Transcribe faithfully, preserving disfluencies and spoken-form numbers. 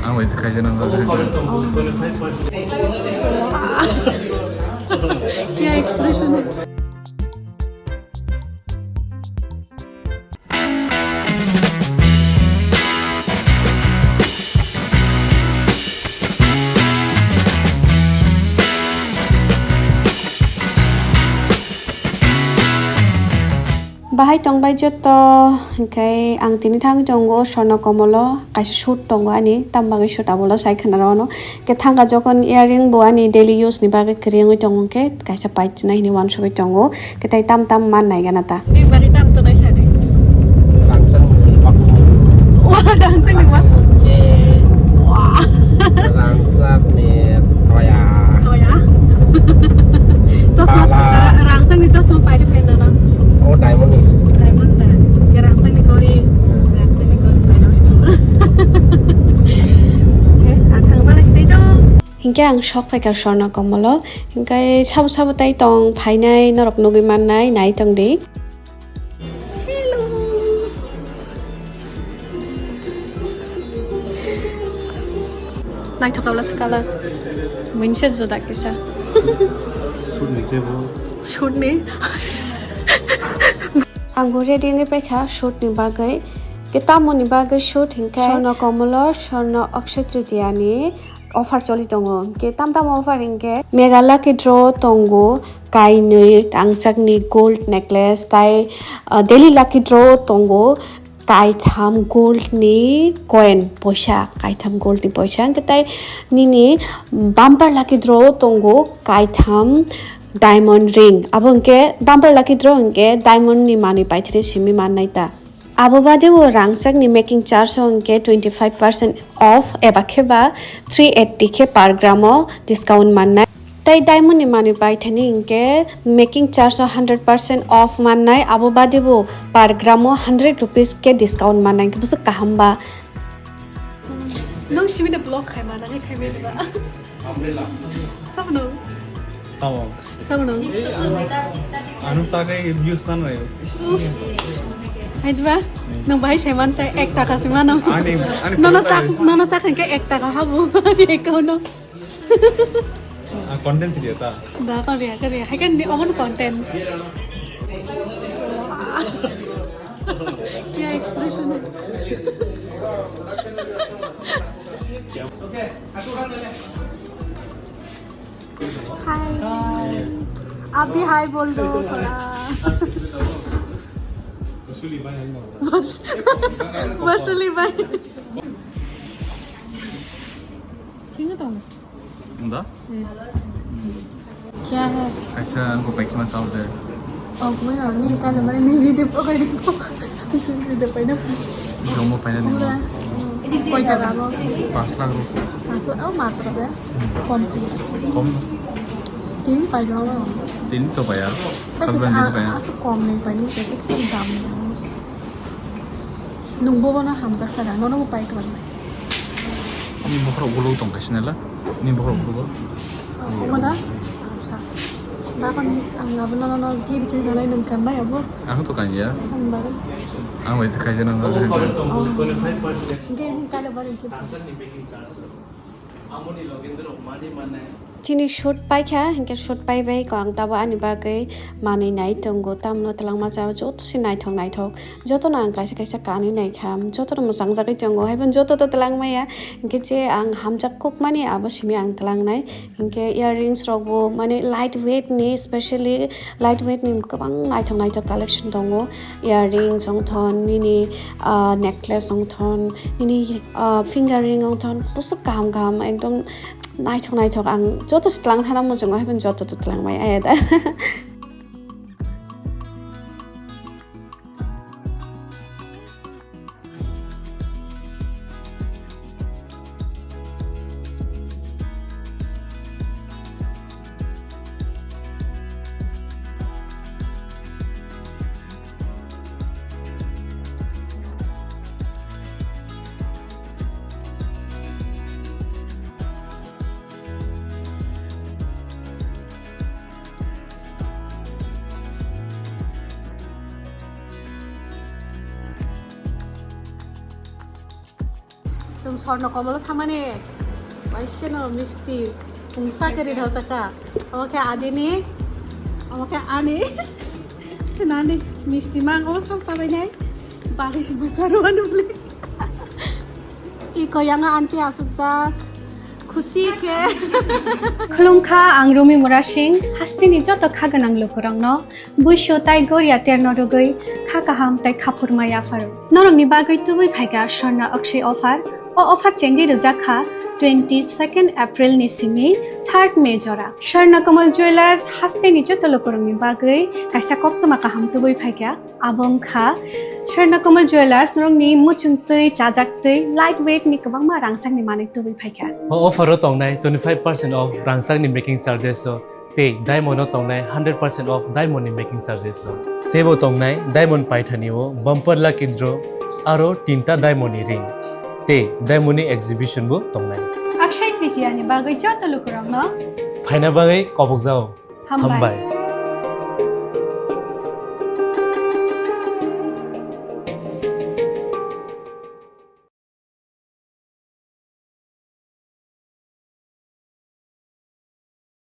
Ang bai khaisa nang. Kya expression hai? Bahai tongbai joto, hwnkhe ang tini thang tongo Swarna Komolo, kaisa shoot tongo ani, tamo bagwi shoot abolo sai khwna rw ano. Khe thangkha jokon earring bo ani daily use ni bagwi kwrwi wngwi tongo, hwnkhe kaisa paitwnai hinwi uansugwi tongo, khe tai tam tam man nai gana ta. Ni bagwi tam tonai sadi. Rangchak ni bakho. Wah, rangchak ni bakho. Rangchak ni bakho. Wah. Rangchak ni toya. Toya. Chosma, Tala. Ra-, rangchak ni chosma paidi phaina na. O diamond ni. Diamond ta. Khe rangchak ni gori. Hmm. Rangchak ni gori phaina. Khe, ang thangma lai stai do. Hinkhe ang sok phaikha Swarna Komolo. Hinkhe sabo sabo tai tong phainai norok nugwi mannai, nai tong di. Hello. Naithok kaula se colour. Buini se juda kisa. Shoot ni se bo. Shoot ni. Ang bo ready wngwi paikha shoot ni bagwi. Khe tamoni bagwi shoot hinkhe Swarna Komolo, Swarna Akshay Tritiya ni offer choli tongo. Hinkhe tam tam offer hinkhe mega lucky draw tongo, kainwi rangchakni gold necklace tai, ah, daily lucky draw tongo, kaitham gold ni coin poisa, kaitham gold ni poisa, hinkhe tai nini bumper lucky draw tongo, kaitham diamond ring. Abo hinkhe bumper lucky draw hinkhe diamond ni manwi paithre simi mannai ta. Abo bade bo rangchakni making charge o hinkhe twenty five percent off eba khe ba three eighty khe per gram o discount mannai. Tai diamond ni manwi paithani hinkhe making charge o hundred percent off mannai, abo bade bo per gram o hundred rupees khe discount mannai, hinkhe bwswk kaham ba. Nung simi de block khai mana, khai khai ba. Sabo no. Tamo. Sabo no. Anu sakai views tan rai. Hai diba? Nung bahai seman sa ek taka se mano. Ani, ani Nono photo sak, tadi. Nono sak ke ek taka habu. Ek kono. Ah, content sih dia ta. Da kau dia, kau dia. Hai kan di oven content. Kya expression hai? हाय। आप भी हाय बोल दो थोड़ा। बस, वसूली भाई। Sino to? Unda? क्या है? Kaisa ang ko paikima sao de. Oh, kung ano ni kala mani ni video pa kayo. Video pa na. Video mo pa na ni. Pura. Koi taka bo? Pas lakh rupiah. Pas lakh, oh, matro de. Kom se. Kom. Tin pai lo. Tin to paya. Sabran din paya. Asu kom ni pai ni se, ek dam. Nung bo bono hamjak sada, nono bo pai kwbang bai. Ni bokhorok ulo tong kaisa nela. Ni bokhorok ulo. Oh, omo da? Acha. Bakon ang abo nono no gift ri nanai nung kan bai abo. Ang to kan ya. San bai. Ang bai kaisa nang. Oh. Ge ni kale bari gift. Chini shoot paikha, hinkhe shoot paibai ko ang tabo ani bagwi manwi nai tongo, tamno twlangma cha joto se naithok naithok, jotono ang kaisa kaisa kanwi naikha, jotono mwchang jagwi tongo, haibon joto to twlang maya, hinkhe je ang hamjak kukmani abo simi ang twlangnai, hinkhe earrings rokbo mane light weight ni, specially light weight ni kwbang naithok naithok collection tongo, earrings wngthon nini, ah, necklace wngthon nini, ah, finger ring wngthon bwswk kaham kaham ekdom naithok naithok ang joto se twlang thana muchungo haibon joto to twlang maya da. Chwng Swarna Komolo thamani, waiseno misti, pungsa khe ri rw saka. Omo khe adini, omo khe ani. Nani misti mang, omo sab sabainai. Bagwi se bwsa rw anw bwle. I koyang aunty aswkjak. Khusi khe. Khulumkha, ang Rumi Murasing, hasteni joto kha gwnang lukurokno. Buisu tai goria terno rwgwi kha kaham tai khaphurma yapharo. Norokni bagwi tubui phaikha Swarna Akshay offer. O offer chengwi rwjak kha twenty second April ni simi third May jora. Swarna Kamal Jewellers hasteni joto lukurokni bagwi kaisa koktwma kaham tubui phaikha. Abo wngkha Swarna Kamal Jewellers norokni muchungtwi, chajaktwi, light weight ni kwbangma rangchakni manwi tubui phaikha. O offer o tongnai twenty five percent off rangchakni making charges o. Tei diamond o tongnai hundred percent off diamond ni making charges o. Teibo tongnai diamond paithani o bumper lucky draw aro tinta diamond ni ring. Tei diamond ni exhibition bo tongnai. Akshay Tritiya ni bagwi joto lukurokno phaina bagwi kobokjao. Hambai. Hambai.